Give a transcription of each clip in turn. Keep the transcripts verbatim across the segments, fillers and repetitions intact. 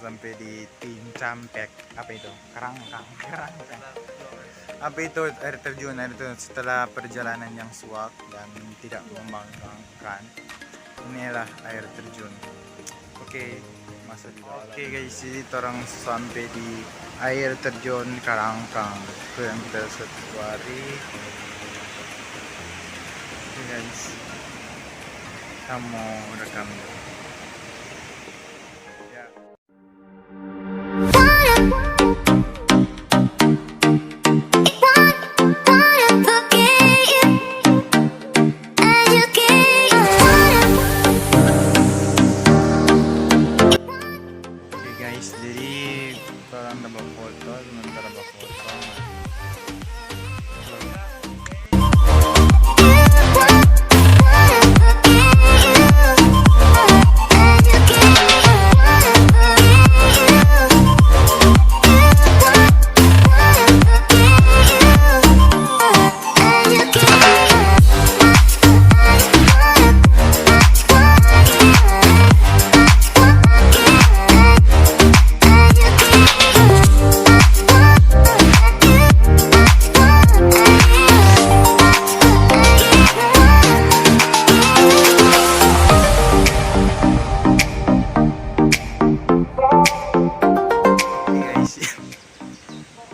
Sampai di Tim Campek. Apa itu? Kerangkang. Kerangkang. Apa itu air terjun? Air terjun setelah perjalanan yang suak dan tidak membanggakan. Inilah air terjun. Oke, masuk di dalam. Oke guys, jadi torang sampai di air terjun Karangkang. Itu yang kita satu hari. Oke guys, kita mau rekam dulu. Ya. Oke guys, jadi torang da bafoto, sementara bafoto.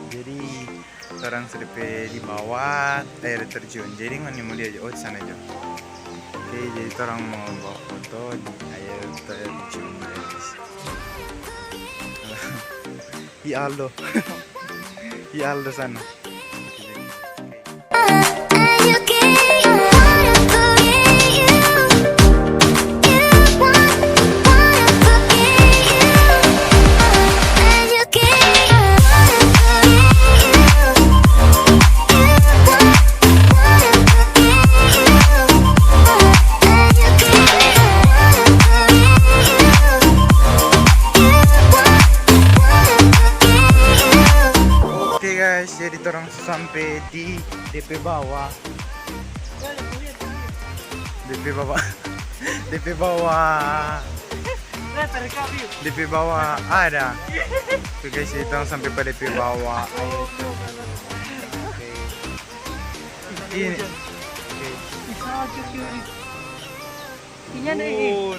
Jadi, torang so depe di bawah air terjun. Jadi, ngoni mo lia jo. Oh, di sana jo. Oke, jadi torang mo bafoto di air terjun, guys. Ih, Aldo. Ih, Aldo sana. Oke guys, jadi torang so sampe di depe bawah. Depe bawah. Depe bawah. Depe bawah ada. Oke guys, kita sampe pa depe bawah. Ayo. Oke. Ini. Oke. Ini ada ini. Oh.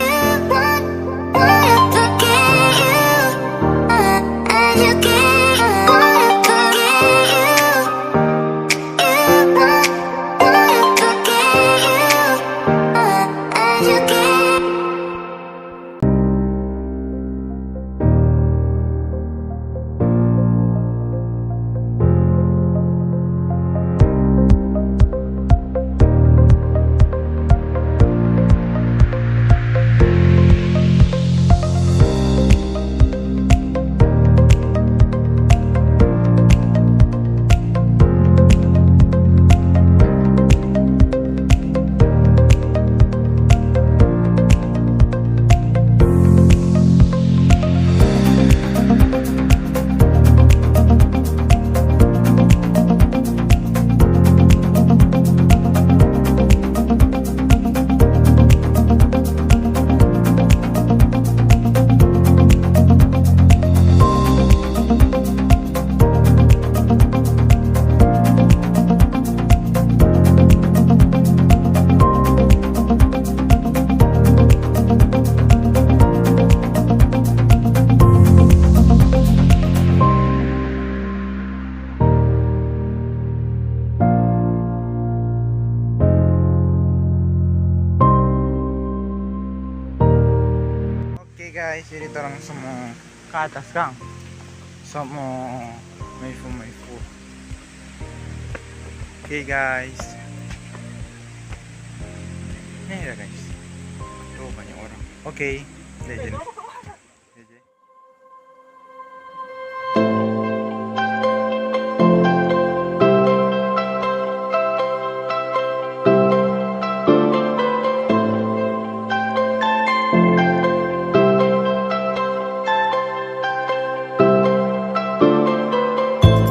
Oke guys, jadi torang semua ke atas kang. Semua maifu maifu. Oke guys. Ini ya guys. Tuh banyak orang. Oke, legend.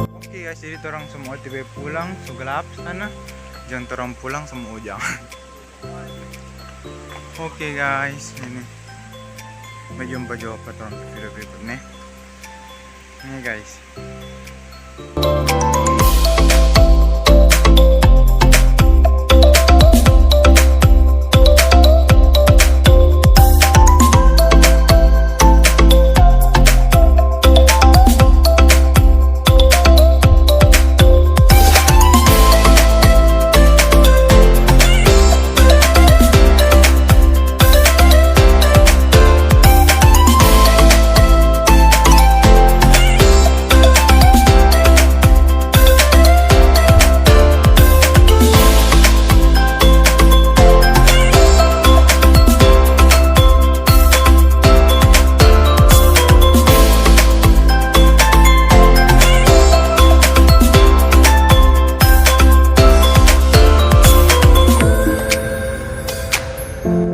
Oke guys, jadi torang semua O T W pulang, so gelap sana. Jang torang pulang sama ujang. Oke guys, ini. Sampai jumpa jo pa torang pe video berikut ne. Nih guys.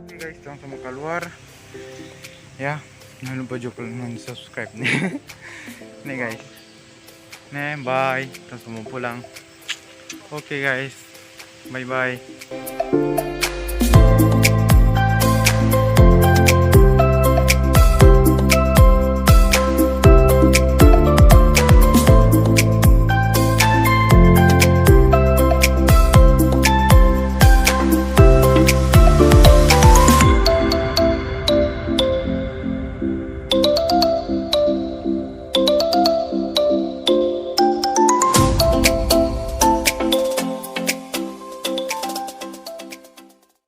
Oke guys, langsung mo kaluar. Ya, jangan lupa juga kalian subscribe nih. Nih guys. Nih, bye. Langsung mo pulang. Oke guys. Bye bye.